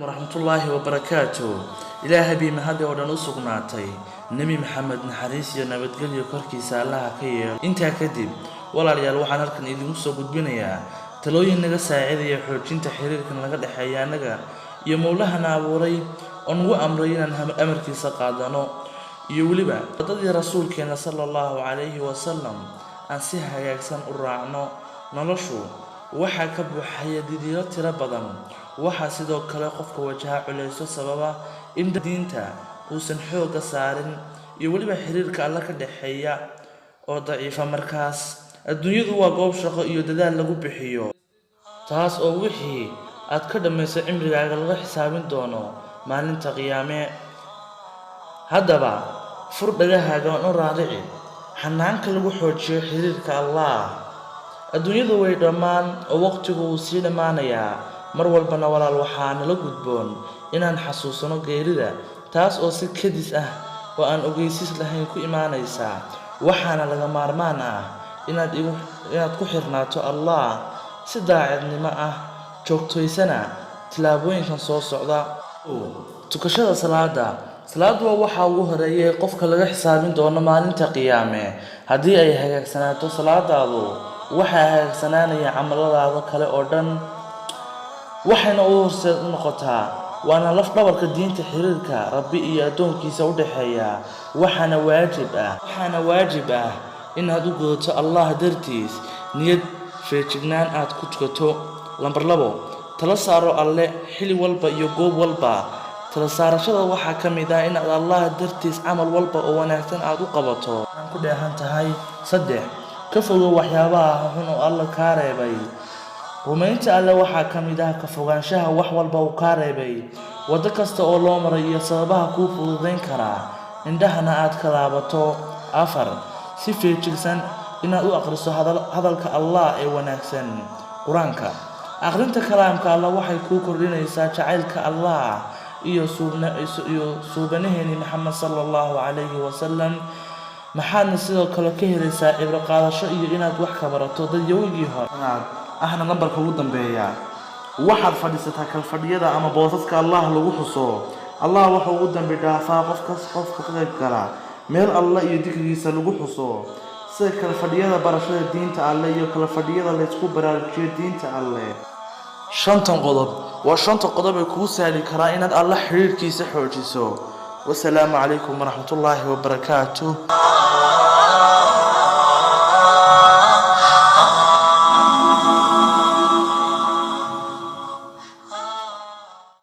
Waraxmatullaahi wabarakaatu. Ilaahay bii mahadi oo dhan u sugnaatay. Nebi Maxamed naxariis iyo nabadgelyo korkiisa Allaha ka yeelo. Intaa kadib, walaalayaal, waxaan halkan idinku soo gudbinayaa talooyin naga saacidaya xoojinta xiriirkan laga dhexeeya annaga iyo Mowlahana abuuray oo nagu amray inaan amarkiisa qaadano, iyo weliba waddadii Rasuulkeena sala Allahu calayhi wasalam aan si hagaagsan u raacno. Noloshu waxaa ka buuxaya didiilo tiro badan. Waxaa sidoo kale qofka wajaha culeysyo sababa in diinta uusan xoogga saarin iyo weliba xiriirka Alla ka dhexeeya oo daciifa. Markaas adduunyadu waa goob shaqo iyo dadaal lagu bixiyo, taas oo wixii aad ka dhammayso cimrigaaga laga xisaabin doono maalinta Qiyaame. Haddaba fur dhagahaaga oo raarici xanaanka lagu xoojiyo xiriirka Allah. Adduunyadu way dhammaan oo waqtigu wuu sii dhammaanayaa mar walbana. Walaal, waxaa nala gudboon inaan xasuusano geerida, taas oo si kadis ah oo aan ogeysiis lahayn ku imaanaysa. Waxaana laga maarmaan ah inaad ku xirnaato Allah si daacadnimo ah, joogtoysana tillaabooyinkan soo socda. Tukashada salaada. Salaadu waa waxa ugu horeeya ee qofka laga xisaabin doono maalinta Qiyaame. Haddii ay hagaagsanaato salaadaadu, waxaa hagaagsanaanaya camaladaada kale oo dhan, waxayna u horseed u noqotaa, waana laf dhabarka diinta, xiriirka Rabbi iyo addoonkiisa u dhexeeya. Waxaana waajib ah inaad u gudato Allah dartiis, niyad feejignaan aad ku tukato. Lambar 2, tala saaro Alle xili walba iyo goob walba. Tala saarashada waxaa ka mid ah inaad Allah dartiis camal walba oo wanaagsan aad u qabato aan ku dheehan tahay. 3, ka fogow waxyaabaha xun oo Alla kaa reebay. Rumaynta Alle waxaa ka mid ah ka fogaanshaha wax walba uu kaa reebay, waddo kasta oo loo maray iyo sababaha kuu fududayn karaa, indhahana aad ka laabato. 4, si feejigsan inaad u aqriso hadalka Allah ee wanaagsan, Qur-aanka. Aqrinta kalaamka Allah waxay kuu kordhinaysaa jacaylka Allah iyo suubanaheeni Maxamed sala Allahu calayhi wasalam. Maxaadna sidoo kale ka helaysaa cibro qaadasho iyo inaad wax ka barato dadyowgii hore. Ahna lambarka ugu dambeeya, waxaad fadhiisataa kalfadhiyada ama boosaska Allah lagu xuso. Allah waxa ugu dambi dhaafaa qofka ka qayb gala meel Allah iyo dikrigiisa lagu xuso, sida kalfadhiyada barashada diinta Alleh iyo kalfadhiyada laysku baraarujiyo diinta Alleh. Shantan qodob waa shanta qodob ee kuu sahli karaa inaad Alla xidhiidhkiisa xoojiso. Wasalaamu calaykum waraxmatullaahi wabarakaatu.